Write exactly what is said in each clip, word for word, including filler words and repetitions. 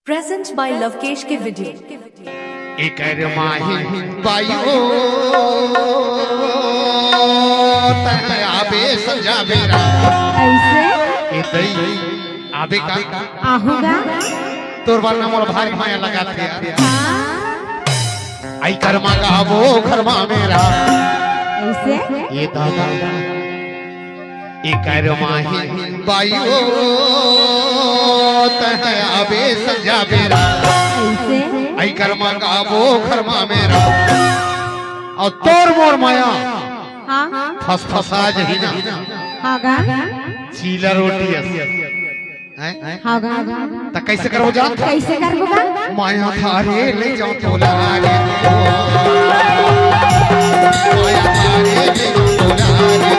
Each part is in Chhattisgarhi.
Present by लवकेश के video। एकर माही बाई ओ, तह आबे संजा बेरा। ऐसे? ए दई, आबे का? आहूँगा। तोर बर ना मोला भारी माया लगाथे यार। हाँ। आई कर्मा गाबो घरमा मेरा। ऐसे? ए दादा। एकर माही बाई ओ, तह आबे संजा बेरा। ऐसे? आई कर्मा गाबो घरमा मेरा। अउ तोर मोर माया हाँ। फसफसा जही ना। हाँ गा। चीला रोटी अस। हैं? हाँ गा। त कैसे करबो जान? कैसे करबो गा? माया थारे ले जाओ तोला रे। माया थारे ले जाओ तोला रे।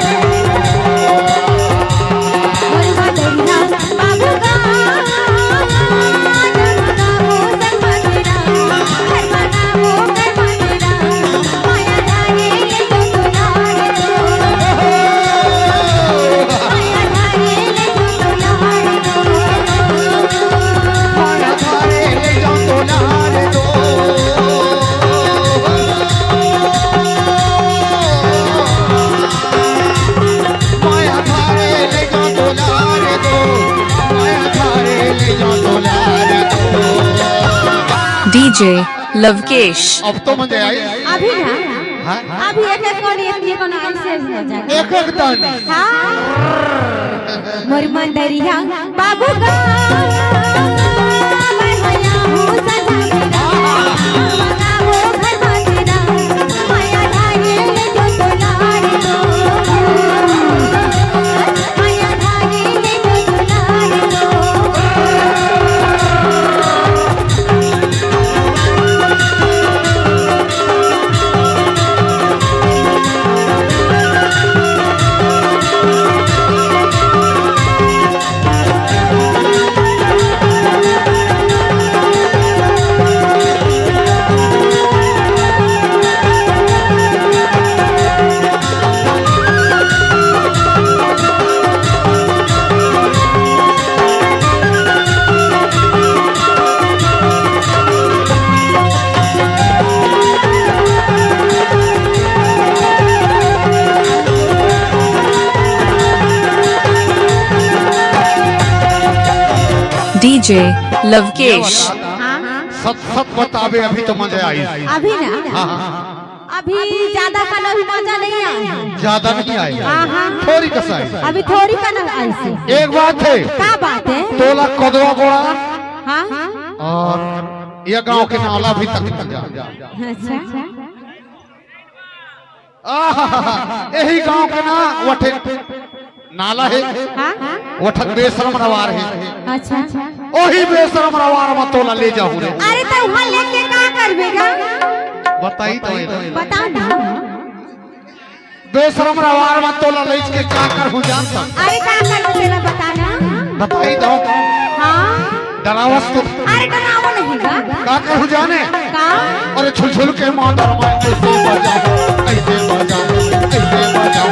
DJ लवकेश। अब तो मजा आई। अभी ना। हाँ? अभी एक एक कोनी, एक एक कोनी ऐसे हो जाएगा। एक एक दानी। हाँ। मोर मंदरिया बाबू गा, मैं होया हूँ सजा मेरा। बाबू गा वो घर बाजना, माया धागे ले जो दुलार दो। माया धागे ले जो दुलार दो। DJ लवकेश। हाँ। सत सत बताबे, अभी तो मजा आई। अभी ना। हाँ, हाँ, हाँ। अभी ज्यादा कना भी मजा नहीं आया है। ज्यादा नहीं आया। हाँ, हाँ। थोरी कसा है। अभी थोरी कना आई से। एक बात है। का बात है? तोला कदवा गोड़ा। हाँ। और ये गांव के नाला भी तक मजा। अच्छा। आहा, यही गांव के ना वठे नाला है। हाँ? वठक बेशरम रवार है। अच्छा। ओही बेशरम रवार म तोला ले जाहूं रे। अरे त उहाँ लेके का करबे गा? बताई तो। बता ना। बेशरम रवार म तोला ले के का करहूं जानता? अरे का करबे तेला बता ना। बताई तो। हाँ। डरावस तो। अरे डरावो नहीं गा। का कहूँ जाने? का? अरे झुलझुल के मादर मैं ऐसे बजाऊं, ऐसे बजाऊं, ऐसे बजाऊं।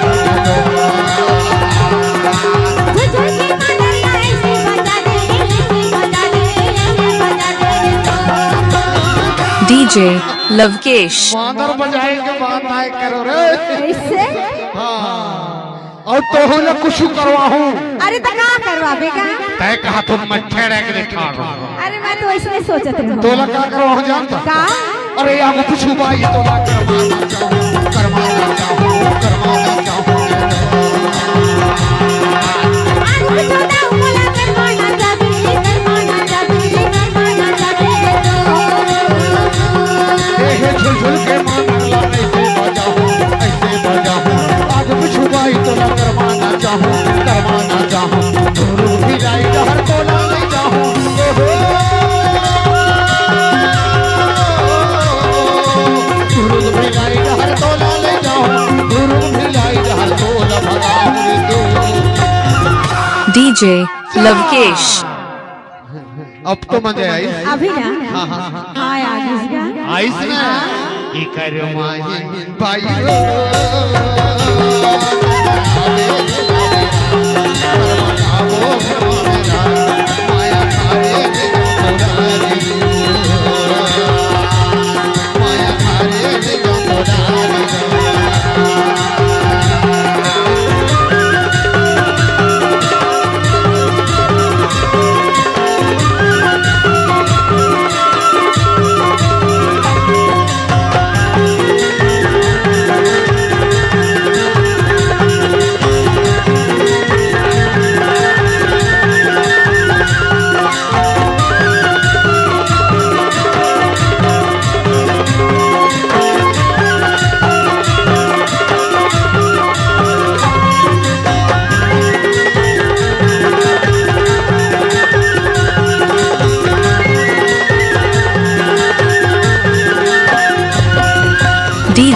झुलझुल के मादर मैं ऐसे बजा दे, ऐसे बजा दे, ऐसे बजा दे। DJ लवकेश। मादर बजाए के बात आए करो रे। कैसे? हाँ। अउ तोहू ल कुछु करवाहूं। अरे त का करवाबे गा? तैं कहा तो मैं ठेड़े के लिए ठाड़ रहूं। अरे मैं तो इसने सोचत रहूं। तोला का करवाहूं जानता? का? अरे आगू कुछु बाई तोला करवाना चाहूं, करवाना चाहूं, करवाना चाहूं। आगू कुछु बाई तोला करवाना चाहूं, करवाना चाहूं, करवाना चाहूं। ए हे झुलझुल के मानला ऐसे बजाहूं, ऐसे बजाहूं। आगू कुछु बाई तोला करवाना चाहूं, करवाना चाहूं। धुरुक भिलाई डहर तोला ले जाहूं। ए हो। धुरुक भिलाई डहर तोला ले जाहूं। धुरुक भिलाई डहर तोला भगाहूं रे दो। DJ लवकेश। अब तो मजा आई। अभी ना? हाँ, हाँ, हाँ। हाँ, आ गई। आइस ना? इकर माही बाई हो।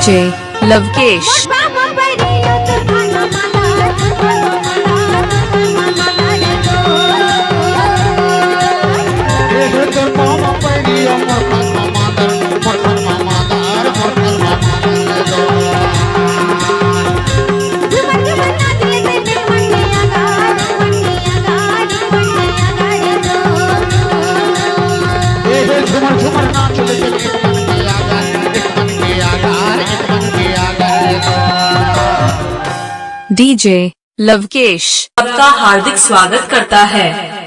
लवकेश। डीजे लवकेश आपका हार्दिक स्वागत करता है।